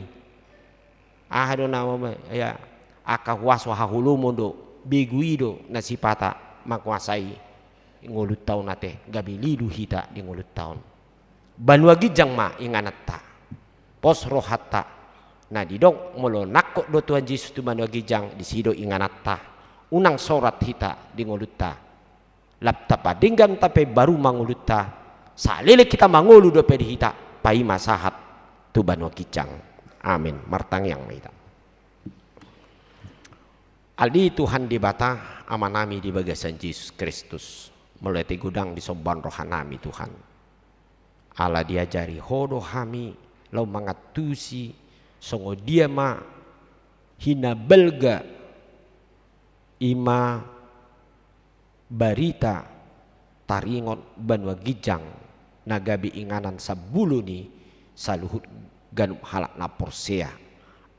Aha do na, ya, angka huaso haholomon do, begu i do, na sipata manguasai ngolunta on ate, gabe lilu hita di ngolunta on. Banua ginjang ma ingananta. Pos rohanta. Na didok molo nangkok do Tuhan Jesus tu banua ginjang, disi do ingananta. Unang sorat hita di ngolunta. Lam tapadenggan tape baru ma ngolunta. Saleleng hita mangolu dope di hita, paima sahat tu banua ginjang. Amin. Martangiang ma hita. Ale Tuhan Debata, Amanami di bagasan Jesus Kristus, mauliate godang disomba rohanami Tuhan. Ala diajari Ho do hami laho mangantusi songon dia ma hinabalga, i ma barita taringot banua ginjang na gabe inganan sambulu ni saluhut ganup halak na porsea.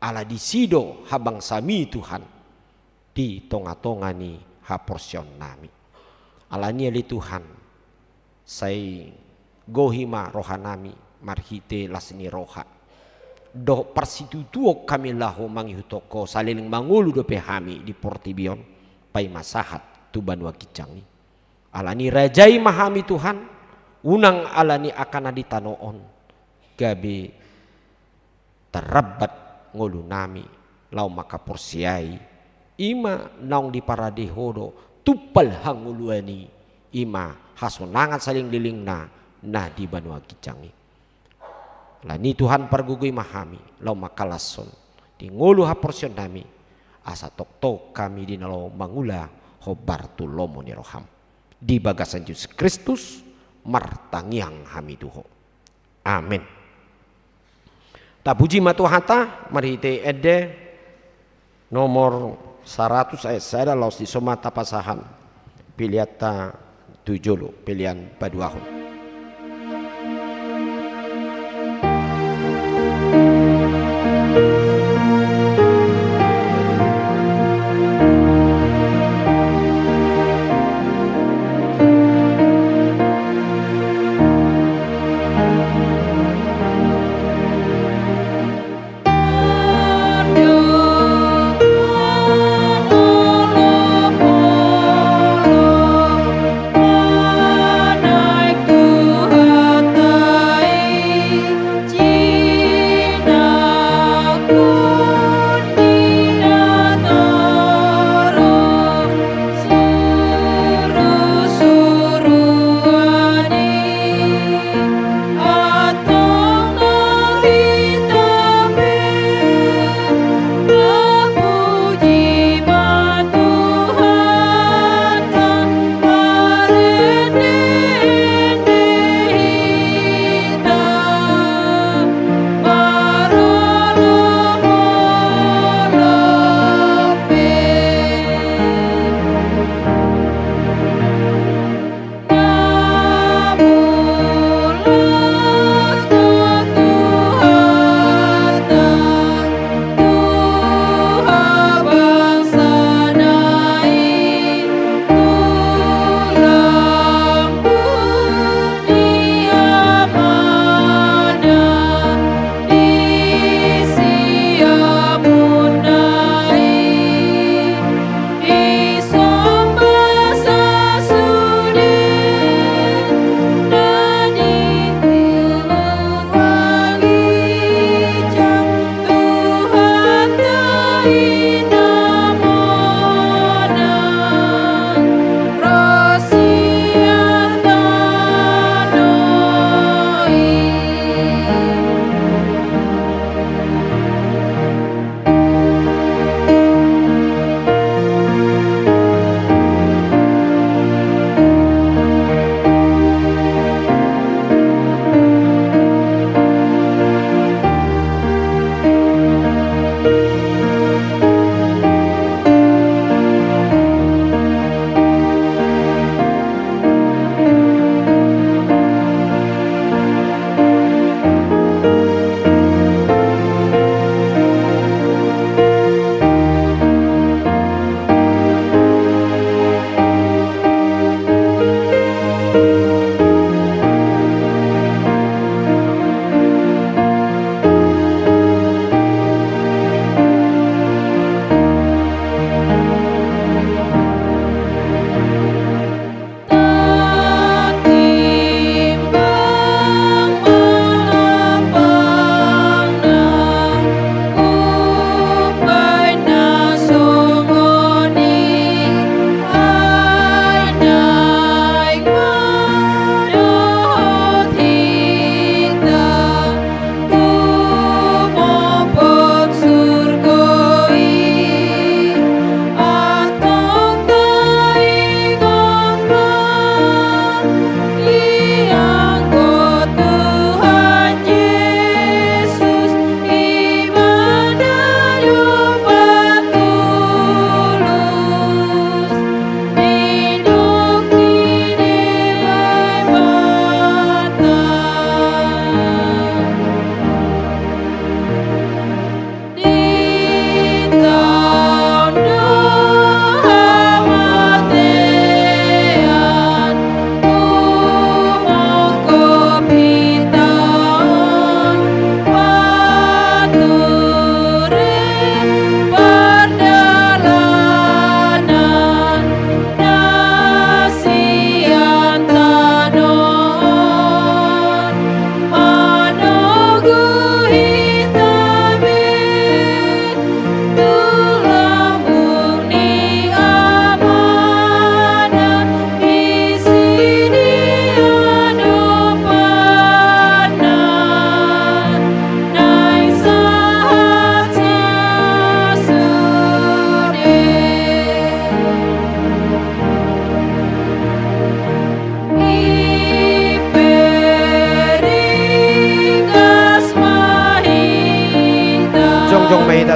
Ala disi do habangsami Tuhan di tonga-tonga ni haporseaonnami. Alani i ale Tuhan, sai gohi ma rohanami marhite las ni roha dohot parsitutuon hami laho mangihuthon Ho saleleng mangolu dope hami di portibi on, paima sahat tu banua ginjang i. Alani i rajai ma hami Tuhan, unang alani angka na di tano on, gabe tarrambat ngolunami laho mangkaporseai i ma naung diparade Ho do tumpal hangoluan i, i ma hasonangan saleleng-lelengna na di banua ginjang i. Alani i Tuhan pargogoi ma hami laho mangkalashon di ngolu haporseaonnami, asa tongtong hami di na laho mangula hombar tu lomo ni roham. Di bagasan Jesus Kristus martangiang hami tu Ho. Amin. Tapuji ma Tuhanta marhite ende nomor saratus ayat sada laos dison ma tapasahat peleanta tu jolo, pelean paduahon.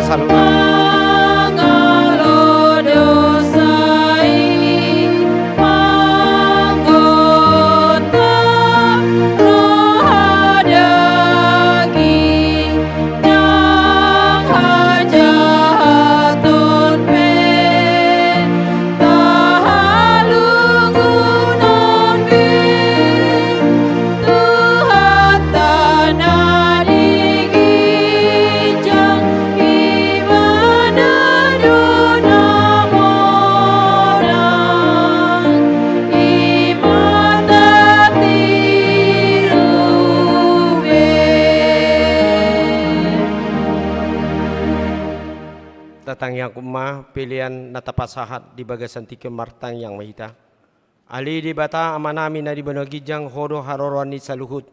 Saluhutna. Mangalo dosa i, manggontap roha daging, nang hajahaton pe, tahalungunonmi. Tuhanta na di ginjang, Ibana do na monang, i ma tatiru be. Tatangiangkon ma pelean na tapasahat di bagasan tingki on, martangiang ma hita. Ale Debata Amanami na di banua ginjang, Ho do haroroan ni saluhut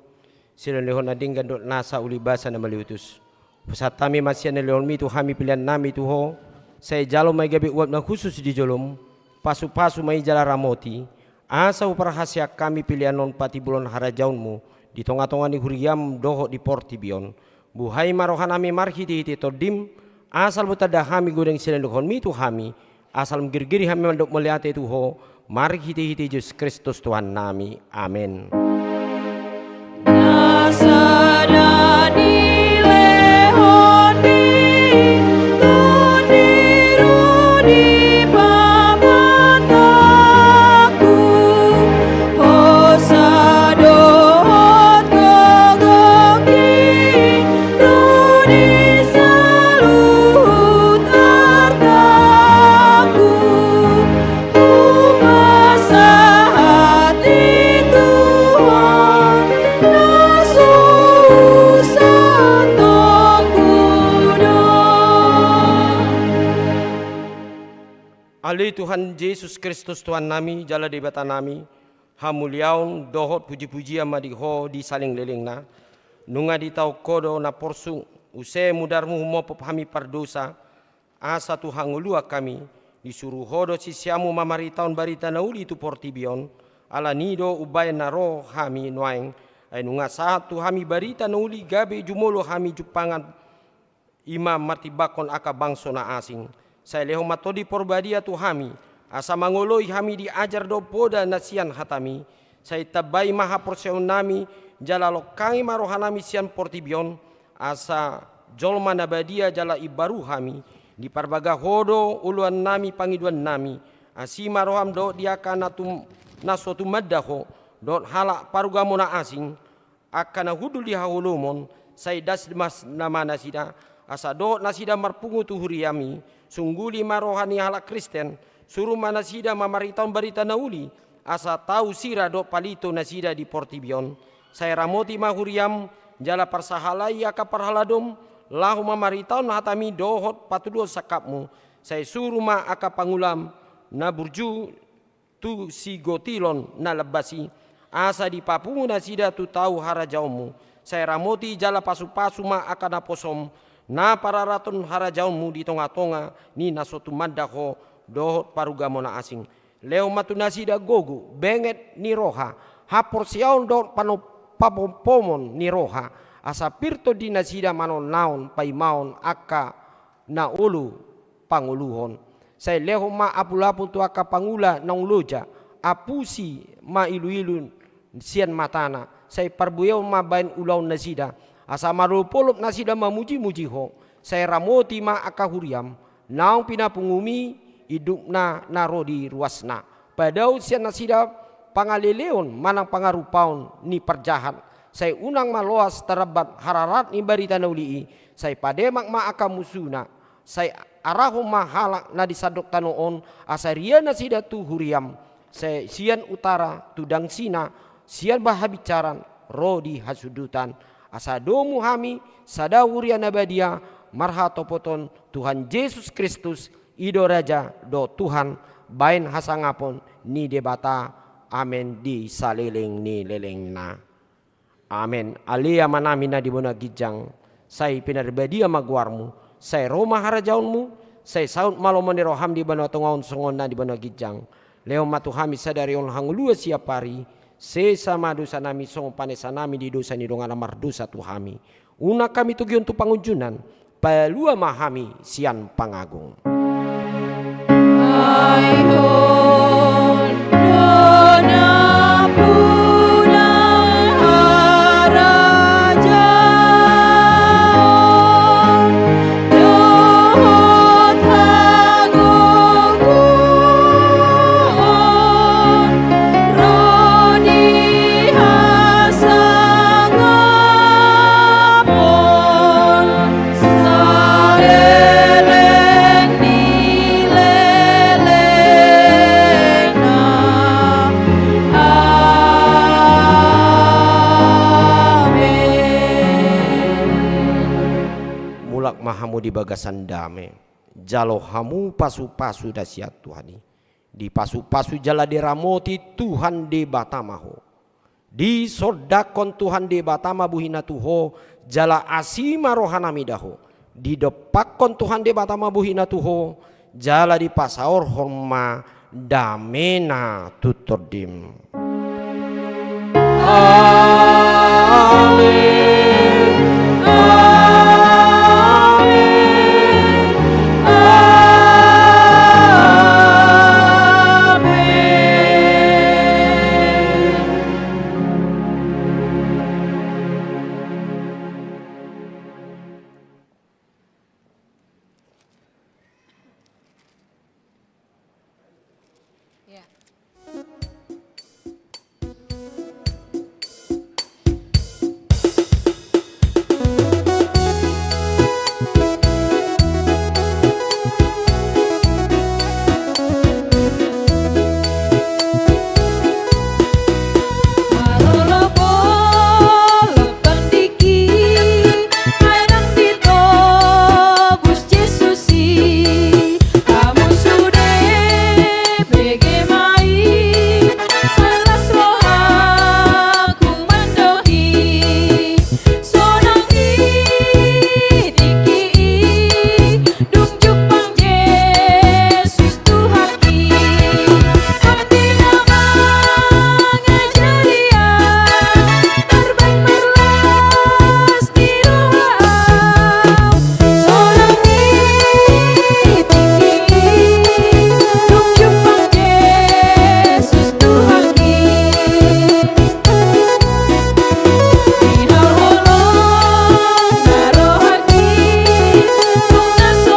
silehonlehon na denggan dohot nasa ulibasa na maliutus. Hupasahat hami ma sian na nilehonmi tu hami peleannami tu Ho, sai jalo ma i gabe uap na hushus di jolom, pasupasu ma i jala ramoti, asa huparhaseang hami pelean on patibulon harajaonmu di tongatonga ni huriam dohot di portibi on. Buhai ma rohanami marhitehite Tondim, asa lam tanda hami godang silehonlehonmi tu hami, asa lam girgiri hami mandok mauliate tu Ho, marhitehite Jesus Kristus Tuhannami. Amen. Na sada nilehonmi Tondim, ro di pamatangku, hosa dohot gogohi, ro di saluhut artaku, hupasahat i tu Ho, na so husahatonnonku do. Ale Tuhan Jesus Kristus Tuhannami jala Debatanami, hamuliaon dohot pujipujian ma di Ho di salelenglelengna. Nunga ditaon Ho do na porsuk, use mudarmu humophop hami pardosa, asa tu hangoluan hami, disuru Ho do siseanmu mamaritahon barita na uli tu portibi on, ala ni i do umbahen na ro hami nuaeng, ai nunga sahat tu hami barita na uli gabe jumolo hami jumpangan, i ma martimbangkon angka bangso na asing. Sai lehon ma Tondi Porbadia tu hami, asa mangoloi hami di ajar dohot poda na sian hatami, sai tambai ma haporseaonnami jala longkangi ma rohanami sian portibi on, asa jolma na badia jala imbaru hami, diparbaga Ho do oloannami pangidoannami, asi ma roham dohot di angka na tum-, na so tumanda Ho, dohot halak parugamo na asing, angka na hundul di haholomon, sai das mas nama nasida, asa dohot nasida marpungu tu huriami, sungguli ma roha ni halak Kristen, suru ma nasida mamaritahon barita na uli, asa tau sira dohot palito nasida di portibi on. Sai ramoti ma huriam, jala parsahalai angka parhaladom, laho mamaritahon hatami dohot patuduhon sangkapmu, sai suru ma angka pangulam na burju tu sigotilon na lambas i, asa dipapungu nasida tu tau harajaonmu, sai ramoti jala pasupasu ma angka naposom, na pararaton harajaonmu di tongatonga ni na so tumanda Ho dohot parugamo na asing. Lehon ma tu nasida gogo, benget ni roha, haporseaon dohot pano-, papompomon ni roha, asa pir tondi nasida manaonnahon paimaon angka na olo pangoluhon. Sai lehon ma apulapul tu angka pangula naung loja, apusi ma iluilu sian matana, sai parbuehon ma baen ulaon nasida, asa marolopolop nasida mamujimuji Ho, sai ramoti ma angka huriam, naung pinapungumi indukna na ro di ruasna. Padao sian nasida pangaleleon manang pangarupaon ni parjahat, sai unang ma loas tarambat hararat ni barita na uli i, sai pademak ma angka musuna, sai arahon ma halak na di sandok tano on, asa ria nasida tu huriam, sai sian utara tu dangsina, sian bahabinsaran ro di hasundutan, asa domu hami sada huria na badia marhatopoton Tuhan Jesus Kristus, i do Raja dohot Tuhan, baen hasangapon ni Debata, amen, di saleleng ni lelengna. Amen. Ale Amanami na di banua ginjang, sai pinarbadia ma goarmu, sai ro ma harajaonmu, sai saut ma lomo ni roham di banua tonga on songon na di banua ginjang. Lehon ma tu hami sadari on hangoluan siapari, sesa ma dosanami songon panesanami di dosa ni dongan na mardosa tu hami. Unang hami togihon tu pangunjunan, Palua ma hami sian pangago. Ai on do nampuna harajaon dohot hagoluhon ro di hasangapon saleleng ni lelengna. Amen. Mulak ma hamu di bagasan dame, jalo hamu pasu-pasu da sian Tuhan i. Dipasu-pasu jala diramoti Tuhan Debata ma ho. Disondangkon Tuhan Debata ma buhina tu ho, jala asi ma rohanami da ho. Didompakkon Tuhan Debata ma buhina tu ho, jala dipasaorhon ma damena tu tondim. Amen.